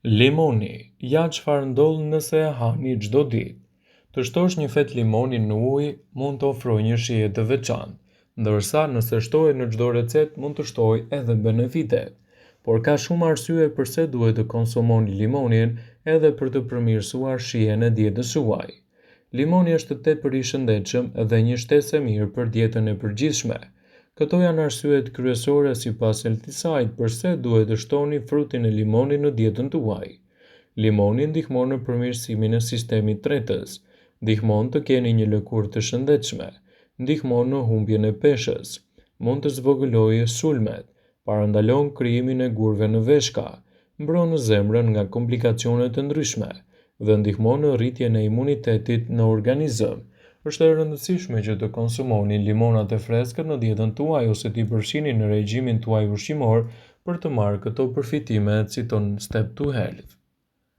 Limoni, ja çfarë ndodh nëse e hani çdo ditë. Të shtosh një fetë limoni në ujë mund të ofrojë një shije të veçantë, ndërsa nëse shtohet në çdo recetë mund të shtojë edhe benefitet. Por ka shumë arsye përse duhet të konsumoni limonin edhe për të përmirësuar shijen e dietës suaj. Limoni është tepër i shëndetshëm dhe një shtesë e mirë për dietën e përgjithshme. Këto janë arsyet kryesore sipas Healthyside përse duhet të shtoni frutin e limonit në dietën tuaj. Limoni ndihmon në përmirësimin e sistemit tretës, ndihmon të keni një lëkurë të shëndetshme, ndihmon në humbjen e peshës, mund të zvogëlojë sulmet, parandalon krijimin e gurëve në veshka, mbron zemrën nga komplikacione të ndryshme dhe ndihmon në rritjen e imunitetit në organizëm. Është e rëndësishme që të konsumoni limonat e freskët në dietën tuaj ose t'i përfshini në regjimin tuaj ushqimor për të marrë këto përfitime, citon Step to Health.